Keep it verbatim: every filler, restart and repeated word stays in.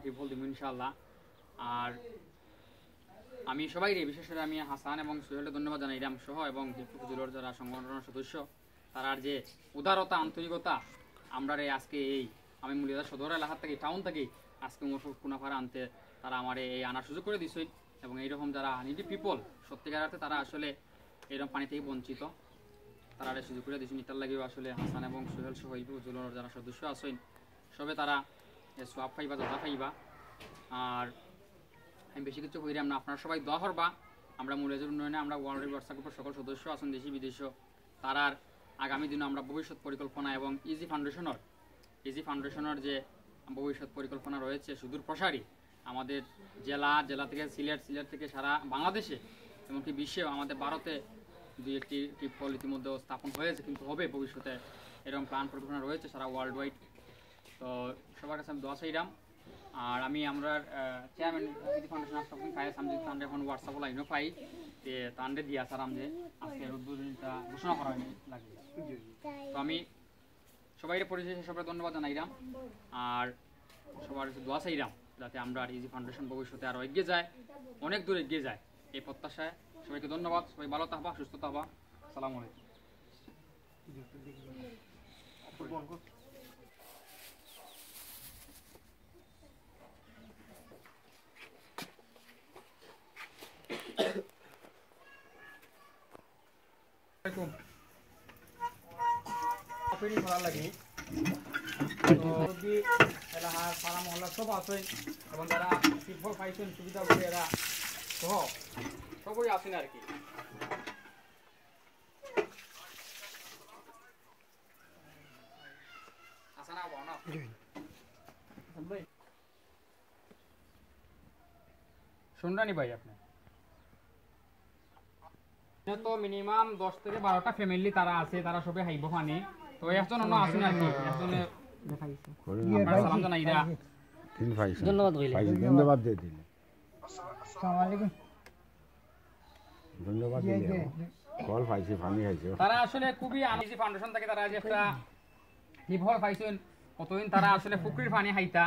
টিউবওয়েল দিব ইনশাআল্লাহ। আর আমি সবাইরে, বিশেষ করে আমি হাসান এবং সোহেলরে ধন্যবাদ জানাইরাম সহ এবং হিলফুল ফজলুর যারা সংগঠনের সদস্য, তারার যে উদারতা, আন্তরিকতা, আমরারে আজকে এই, আমি মৌলভীবাজার সদর এলাকা থাকি, টাউন থাকি আজকে উমরপুর কুনাপাড়া আনতে তারা আমারে এই আনার সুযোগ করে দিছইন। এবং এইরকম যারা নিডি পিপল, সত্যিকার অর্থে তারা আসলে এরকম পানি থাকি বঞ্চিত, তারারে সুযোগ করে দিছইন। ইতার লাগিও আসলে হাসান এবং সোহেল সহ হিলফুল ফজলুর যারা সদস্য আছইন, সবে তারা এ সওয়াব পাইবা, জাযা পাইবা। আর আমি বেশি কিছু কইরাম না, আপনারা সবাই দোয়া করবা। আমরা মৌলভীবাজার উন্নয়নে আমরা ওয়ার্ল্ড হোয়াটসঅ্যাপ গ্রুপের সকল সদস্য আছইন দেশি বিদেশে, তারার আগামী দিনে আমরা ভবিষ্যৎ পরিকল্পনা এবং ইজি ফাউন্ডেশনের, ইজি ফাউন্ডেশনের যে ভবিষ্যৎ পরিকল্পনা রয়েছে সুদূর প্রসারী, আমাদের জেলা, জেলা থেকে সিলেট, সিলেট থেকে সারা বাংলাদেশে, এমনকি বিশ্বেও, আমাদের ভারতে দুই একটি টিউবওয়েল ইতিমধ্যে স্থাপন হয়েছে, কিন্তু হবে ভবিষ্যতে, এরকম প্ল্যান পরিকল্পনা রয়েছে সারা ওয়ার্ল্ড ওয়াইড। তো সবার কাছে আমি দোয়া চাইরাম। আর আমি আমরার চেয়ারম্যান ইজি ফাউন্ডেশন আশরাফ উদ্দিন কায়েস, আমি যদি তানরে এখন হোয়াটসঅ্যাপ লাইনও পাই, তে তানরে দিয়া সারাম যে আজকে উদ্বোধনীটা ঘোষণা করা হয়নি লাগে। তো আমি সবাইরে পরিশেষে সবাই ধন্যবাদ জানাইরাম। আর সবার কাছে দোয়া চাইরাম যাতে আমরার ইজি ফাউন্ডেশন ভবিষ্যতে আরো এগিয়ে যায়, অনেক দূর এগিয়ে যায়, এই প্রত্যাশায়। সবাইকে ধন্যবাদ। সবাই ভালো থাকবা, সুস্থ থাকবা। আসসালামু আলাইকুম। ওপেনিং করার লাগি। তো যদি এলাকার পাড়া মহল্লা সব আছইন এবং যারা টিউবওয়েল পাইছইন সুবিধা বুঝে এরা সহ সবই আছইন আর কি। আচ্ছা, না, বলো না। শুনরানি ভাই আপনি? তো মিনিমাম দশ থেকে বারোটা ফ্যামিলি তারা আছে, তারা সবে হাইব পানি। তো একজন অন্য আছেন আর কি, একজনে আপনার সালাম জানাইরা। তিন পাইছে। ধন্যবাদ কইলে। পাইছে, ধন্যবাদ দিয়ে দিলে। আসসালামু আলাইকুম। ধন্যবাদ জি, দিলে। জি। কল পাইছে, পানি খাইছে। তারা আসলে খুবই আনিজি ফাউন্ডেশন থেকে তারা যে একটা টিউবওয়েল পাইছেন, কতদিন তারা আসলে পুকুরির পানি খাইতা,